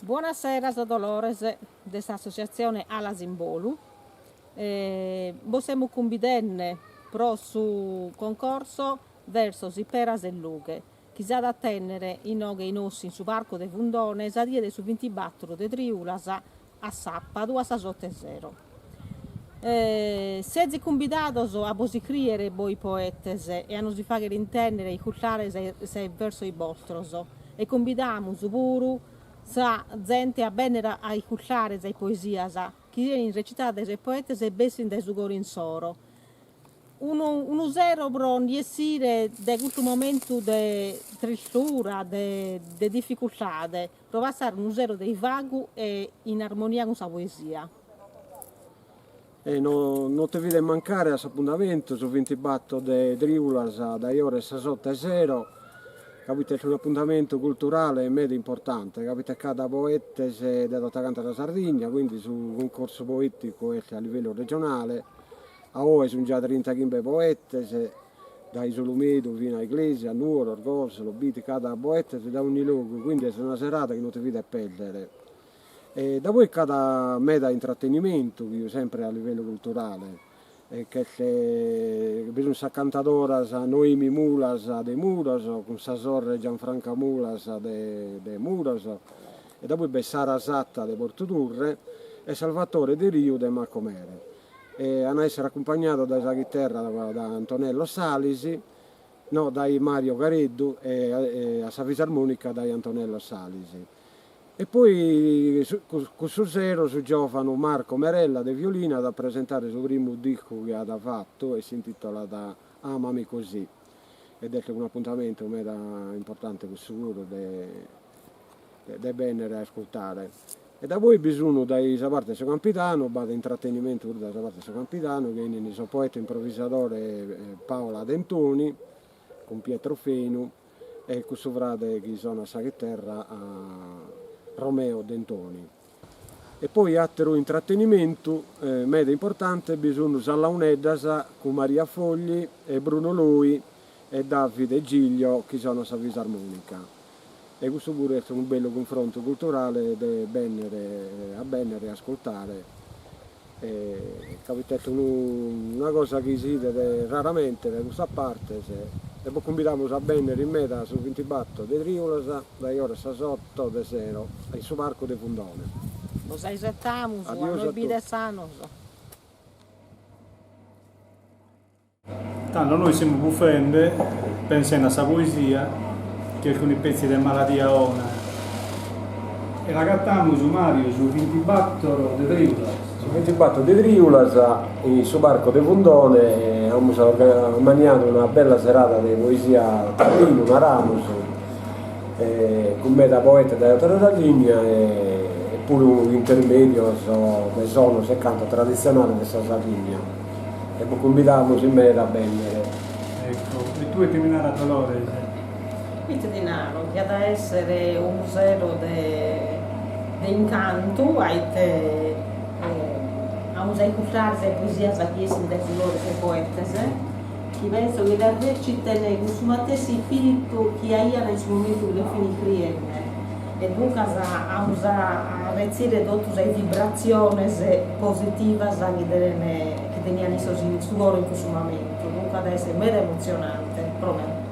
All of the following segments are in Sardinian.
Buonasera, so Dolores de s'associatzione Alas in Bolu. Bos semus cumbidende pro su concorso Versos, Iperas e Lughe, chi s'at a tènnere inoghe in Ossi in su Parcu de Fundone sa die de su bintibatoro de triulas a sàpadu a sas oto 'e sero. Sezis cumbidados a bos iscrìere bois poetes e a nos fàghere intèndere e iscurtare sos versos bostros e cumbidamus puru sa zente a bènnere a iscurtare sas poesias chi 'enin recitadas dae sos poetes e bessin dae su coro insoro. Unu unu sero pro ndi essire dae custu momentu de tristura, de de dificultade, pro passare unu sero de isvagu e in armonia cun sa poesia. E no no devides mancare a s'apuntamentu su bintibator de triulas dae ora 'e sas oto 'e sero, ca poita est un'apuntamentu culturale meda importante, ca poita ch'at poetes de tota canta sa Sardigna, quindi su cuncorsu poeticu est a livellu regionale A oe sunt già trintachimbe poetes, dae S'Ulumedu fina a Iglesias, Nuoro, Orgosolo, Bitti, ch'at poetes dae ogni logu, quindi est una serada chi non devides perdere. E dapoi ch'at meda intrattenimentu, chi sempre a livellu culturale, e ch'est, bi sunt sas cantadoras Noemi Mulas de Muros, cun sa sorre Gianfranca Mulas de de Muros, e dapoi b'est Sara Satta de Portu Turre e Salvatore Deriu de Macumere. e an a essere acumpagnados dae sa chiterra da Antonello Salis, no dae Mario Careddu e a sa fisarmonica dae Antonello Salis. E poi cussu sero su giovanu Marco Merella de violino at a presentare su primu discu chi at fatu e s'intitolat Amami così ed est un'apuntamentu meda importante cussu puru de de bennere a ascurtare. E dapoi bi sun dae sa parte de su Campidanu, b'at intrattenimentu puru dae sa parte de su Campidanu, chi 'enin su poeta improvisadore Paola Dentoni cun Pietro Fenu e cun su frade chi sonat sa chiterra Romeo Dentoni. E poi atteru intrattenimentu meda importante bi sun sas launeddas cun Maria Fogli e Bruno Loi e Davide Giglio chi sonat sa fisarmonica. E custu puru est unu bellu cunfrontu culturale de bennere a bennere e ascurtare, ca poita est unu una cosa chi si 'idet raramente dae custas partes e bos cumbidamus a bennere in meda su bintibattor de triulas dae ora 'e sas otto de sero in su parcu de Fundone. Bos aisetamus a nos bider sanos. Tando nois semus bufende, pensende a sa poesia, chi est un'ispetzie de maladia 'ona, e l'agatamus, Mario, su bintibator de triulas. Su bintibator de triulas, in su parco de Fundone, amus ammaniadu una bella serada de poesia a taulinu, naramus, cun meda poetas dae totu sa Sardigna e puru intermedios de sonos e cantos traditzionales de sa Sardigna. E bos cumbidamus in meda a bènnere. Ecco, e tue ite mi naras Dolores? Ite ti naro, chi at a èssere unu sero de de incantu, a ite amus a iscurtare sas poesias chi essin dae su coro 'e sos poetes, chi penso chi las reciten cun su matessi ispiritu chi aian in su momentu chi las fin iscriende E duncas amus a retzire totu sas vibratziones positivas chi tenen chi tenian issos in su coro in cussu mamentu, duncas at a esser meda emotzionante pro me.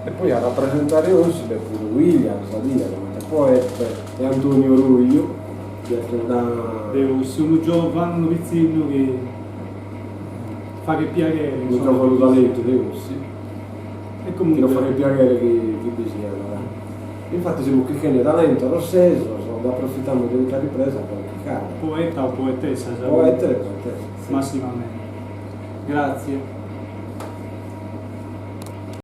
E poi at a presentare Ossi b'est puru William sa die comente poete e Antonio Ruiu chi est una. De Ossi, unu giovanu, unu pitzinnu chi faghet piaghere. Unu giovanu talentu de Ossi. E comunque. Chi nos faghet piaghere chi bi siat. Infatti semus chirchende talentos ossesos, nd'aprofitamus de custa ripresa pro chircare. Poeta o poetessa, Poeta e poetessa, si. Massimamente. Grazie.